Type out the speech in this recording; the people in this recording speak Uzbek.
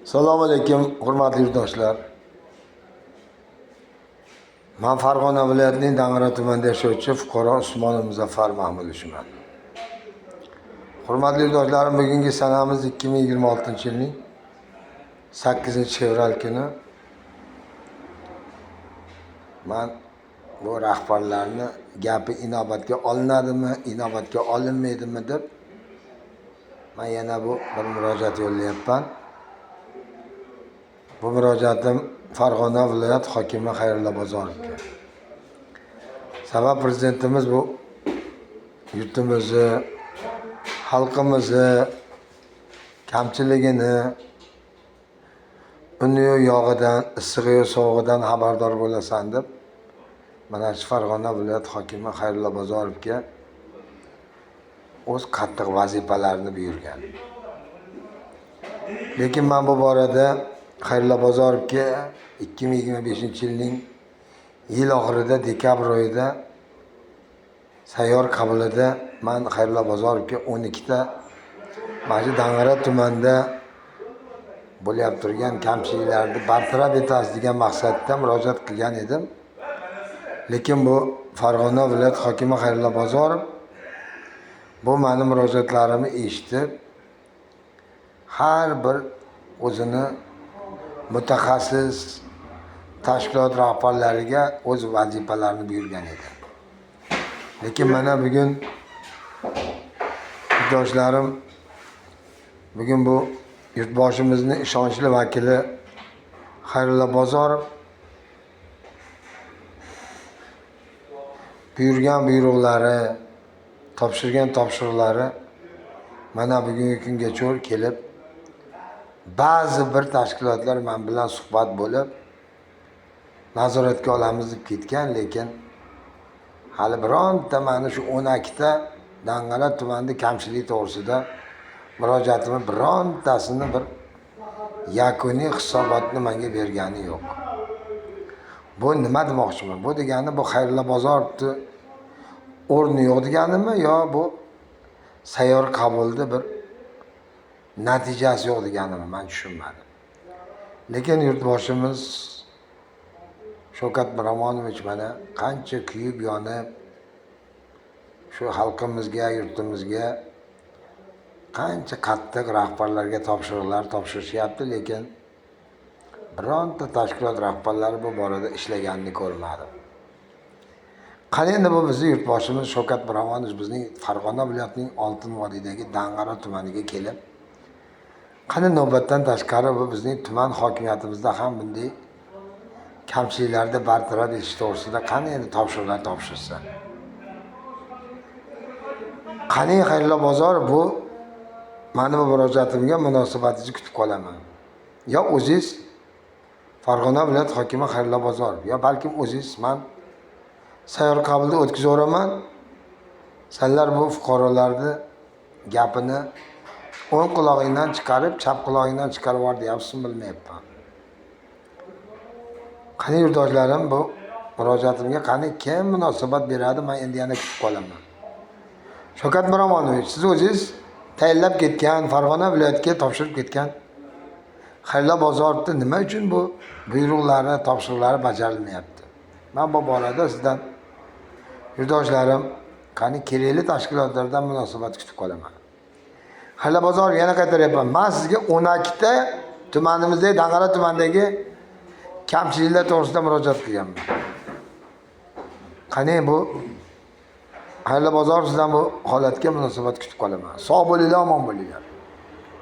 Assalomu alaykum, hurmatli yurtdoshlar. Man Farg'ona viloyatining Dang'ara tumanida yashovchi fuqaro Usmonov Muzaffar Mahmudovichman. Hurmatli yurtdoshlarim, bugungi sanamiz 2026-yilning 8 fevral kuni. Man bu rahbarlarni gapi inobatga olinadimi, inobatga olinmaydimi deb man yana bu bir murojaat yo'llayapman. Bu murojaatim Farg'ona viloyat hokimi Xayrullo Bozorovga. Sabab, prezidentimiz bu yurtimizni, xalqimizni kamchiligini, uniyu yog'idan, issig'iyu sovug'idan xabardor bo'lasan deb mana shu Farg'ona viloyat hokimi Xayrullo Bozorovga o'z qattiq vazifalarini buyurgan. Lekin man bu borada Xayrullo Bozorovga 2025-yilning yil oxirida, dekabr oyida sayyor qabulida man Xayrullo Bozorovga 12 ta mana shu Dang'ara tumanida bo'lyap turgan kamchiliklarni bartaraf etasiz degan maqsadda murojaat qilgan edim. Lekin bu Farg'ona viloyat hokimi Xayrullo Bozorov bu mani murojaatlarimni eshitib, har bir o'zini mutaxassis tashkilot rahbarlariga o'z vazifalarini buyurgan edi. Lekin mana bugun, yurtdoshlarim, bugun bu yurtboshimizni ishonchli vakili Xayrullo Bozorov buyurgan buyruqlari, topshirgan topshiriqlari mana bugungi kungacha kelib ba'zi bir tashkilotlar man bilan suhbat bo'lib, nazoratga olamiz deb ketgan, lekin hali bironta mani shu 12 ta Dang'ara tumanida kamchilik to'g'risida murojaatimni birontasini bir yakuniy hisobotni menga bergani yo'q. Bu nima demoqchiman? Bu degani, bu Xayrullo Bozorovni o'rni yo'q deganimi yo bu sayyor qabulda bir natijasi yo'q deganimi, man tushunmadim. Lekin yurtboshimiz Shavkat Miromonovich mana qancha kuyib yonib shu xalqimizga, yurtimizga qancha qattiq rahbarlarga topshiriqlar topshirishyapti, lekin bironta tashkilot rahbarlari bu borada ishlaganini ko'rmadim. Qani endi bu bizni yurtboshimiz Shavkat Miromonovich bizning Farg'ona viloyatining Oltin vodiydagi Dang'ara tumaniga kelib, qani navbatdan tashqari bu bizning tuman hokimiyatimizda ham bunday kamchiliklarni bartaraf etish to'g'risida qani endi topshiriqlar topshirsa. Qani, Xayrullo Bozorov, bu mani bu murojaatimga munosabatingizni kutib qolaman. Yo o'zingiz, Farg'ona viloyat hokimi Xayrullo Bozorov, yo balkim o'zingiz man sayyor qabulda o'tkazaveraman. Sanlar bu fuqarolarni gapini o'ng qulog'ingdan chiqarib, chap qulog'ingdan chiqarib yubor deyapsizmi, bilmayapman. Qani, yurtdoshlarim, bu murojaatimga qani kim munosabat beradi, man endi yana kutib qolaman. Shavkat Miromonovich, siz o'zingiz tayinlab ketgan, Farg'ona viloyatiga topshirib ketgan Xayrullo Bozorovni nima uchun bu buyruqlari, topshiriqlari bajarilmayapti? Man bu borada sizdan, yurtdoshlarim, qani kerakli tashkilotlardan munosabat kutib qolaman. Xayrullo Bozorov, yana qaytaryapman. Man sizga 12 ta tumanimizdagi, Dang'ara tumanidagi kamchiliklar to'g'risida murojaat qilganman. Qani bu Xayrullo Bozorov, sizdan bu holatga munosabat kutib qolaman. Sog' bo'linglar, omon bo'linglar.